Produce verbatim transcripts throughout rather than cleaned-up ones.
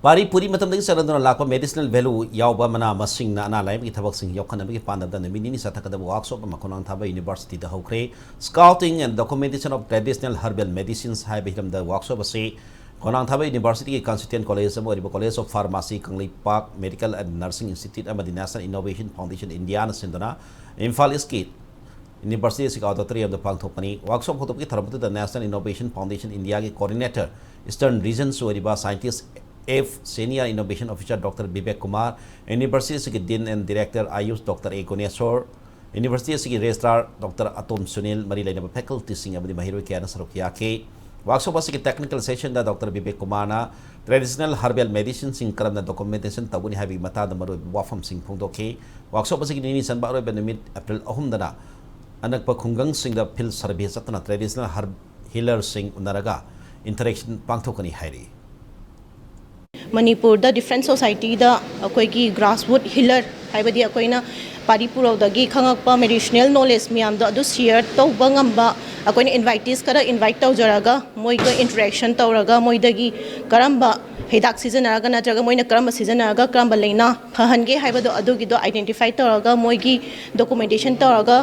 ꯄꯥꯔꯤ ꯄꯨꯔꯤ ꯃꯇꯝꯗꯒꯤ ꯆꯠꯅꯗꯨꯅ ꯂꯥꯛꯄ medicinal value ꯌꯥꯎꯕ ꯃꯅꯥ ꯃꯁꯤꯡꯅ ꯑꯅꯥ ꯂꯥꯏꯌꯦꯡꯕꯒꯤ ꯊꯕꯛꯁꯤꯡ ꯌꯣꯛꯈꯠꯅꯕꯒꯤ ꯄꯥꯟꯗꯝꯗ ꯅꯨꯃꯤꯠ ꯅꯤꯅꯤ ꯆꯠꯊꯒꯗꯕ workshop ꯑꯃ ꯈꯣꯡꯅꯥꯡ ꯊꯥꯕ Universityꯗ ꯍꯧꯈ꯭ꯔꯦ꯫ Scouting and Documentation of Traditional Herbal Medicines ꯍꯥꯏꯕ ꯍꯤꯔꯝꯗ workshop ꯑꯁꯤ ꯈꯣꯡꯅꯥꯡ ꯊꯥꯕ Universityꯒꯤ constituent college ꯑꯃ ꯑꯣꯏꯔꯤꯕ College of Pharmacy, Kangleipak Medical and Nursing Institute ꯑꯃꯗꯤ National Innovation Foundation Indiaꯅ ꯁꯤꯟꯗꯨꯅ ꯏꯝꯐꯥꯜ Eastꯀꯤ University ꯑꯁꯤꯒꯤ auditoriumꯗ ꯄꯥꯡꯊꯣꯛꯄꯅꯤ꯫ Workshop ꯍꯧꯗꯣꯛꯄꯒꯤ ꯊꯧꯔꯝ ꯑꯗꯨꯗ National Innovation Foundation Indiaꯒꯤ coordinator Eastern Regionꯁꯨ ꯑꯣꯏꯔꯤꯕ scientist F, Senior Innovation Officer Doctor Vivek Kumar, University ꯑꯁꯤꯒꯤ Dean and Director Ayush Doctor A Guneswar, University ꯑꯁꯤꯒꯤ Registrar Doctor Atom Sunil, ꯃꯔꯤ ꯂꯩꯅꯕ facultyꯁꯤꯡ ꯑꯃꯗꯤ ꯃꯍꯩꯔꯣꯏ ꯀꯌꯥꯅ ꯁꯔꯨꯛ ꯌꯥꯈꯤ꯫ Workshop ꯑꯁꯤꯒꯤ technical sessionꯗ Doctor Vivek Kumarꯅ traditional herbal medicineꯁꯤꯡ ꯀꯔꯝꯅ documentation ꯇꯧꯒꯅꯤ ꯍꯥꯏꯕꯒꯤ ꯃꯇꯥꯡꯗ ꯃꯔꯨꯑꯣꯏꯕ ꯋꯥꯐꯝꯁꯤꯡ ꯐꯣꯡꯗꯣꯛꯈꯤ꯫ Workshop ꯑꯁꯤꯒꯤ ꯅꯤꯅꯤ ꯆꯟꯕ ꯑꯔꯣꯏꯕ ꯅꯨꯃꯤꯠ April ꯑꯍꯨꯝꯗꯅ ꯑꯅꯛꯄ ꯈꯨꯡꯒꯪꯁꯤꯡꯗ field survey ꯆꯠꯇꯨꯅ traditional herb healerꯁꯤꯡ ꯎꯅꯔꯒ interaction ꯄꯥꯡꯊꯣꯛꯀꯅꯤ ꯍꯥꯏꯔꯤ꯫ ꯃꯅꯤꯄꯨꯔꯗ different societyꯗ ꯑꯩꯈꯣꯏꯒꯤ grassroot healer, ꯍꯥꯏꯕꯗꯤ ꯑꯩꯈꯣꯏꯅ ꯄꯥꯔꯤ ꯄꯨꯔꯧꯗꯒꯤ ꯈꯪꯉꯛꯄ medicinal knowledge ꯃꯌꯥꯝꯗꯣ ꯑꯗꯨ share ꯇꯧꯕ ꯉꯝꯕ, ꯑꯩꯈꯣꯏꯅ invitees ꯈꯔ invite ꯇꯧꯖꯔꯒ ꯃꯣꯏꯒ interaction ꯇꯧꯔꯒ ꯃꯣꯏꯗꯒꯤ ꯀꯔꯝꯕ ꯍꯤꯗꯥꯛ ꯁꯤꯖꯤꯟꯅꯔꯒ ꯅꯠꯇ꯭ꯔꯒ ꯃꯣꯏꯅ ꯀꯔꯝꯕ ꯁꯤꯖꯤꯟꯅꯔꯒ ꯀꯔꯝꯕ ꯂꯥꯏꯅꯥ ꯐꯍꯟꯒꯦ ꯍꯥꯏꯕꯗꯣ ꯑꯗꯨꯒꯤꯗꯣ identify ꯇꯧꯔꯒ ꯃꯣꯏꯒꯤ documentation ꯇꯧꯔꯒ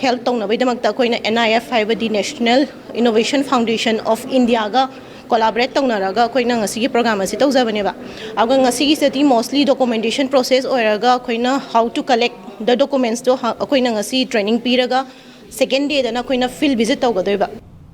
health ꯇꯧꯅꯕꯒꯤꯗꯃꯛꯇ ꯑꯩꯈꯣꯏꯅ N I F ꯍꯥꯏꯕꯗꯤ National Innovation Foundation of Indiaꯒ collaborate ꯇꯧꯅꯔꯒ ꯑꯩꯈꯣꯏꯅ ꯉꯁꯤꯒꯤ program ꯑꯁꯤ ꯇꯧꯖꯕꯅꯦꯕ꯫ ꯑꯗꯨꯒ ꯉꯁꯤꯒꯤꯁꯤꯗꯤ mostly documentation process ꯑꯣꯏꯔꯒ ꯑꯩꯈꯣꯏꯅ how to collect the documentsꯇꯣ ꯑꯩꯈꯣꯏꯅ ꯉꯁꯤ training ꯄꯤꯔꯒ second dayꯗꯅ ꯑꯩꯈꯣꯏꯅ field visit ꯇꯧꯒꯗꯣꯏꯕ꯫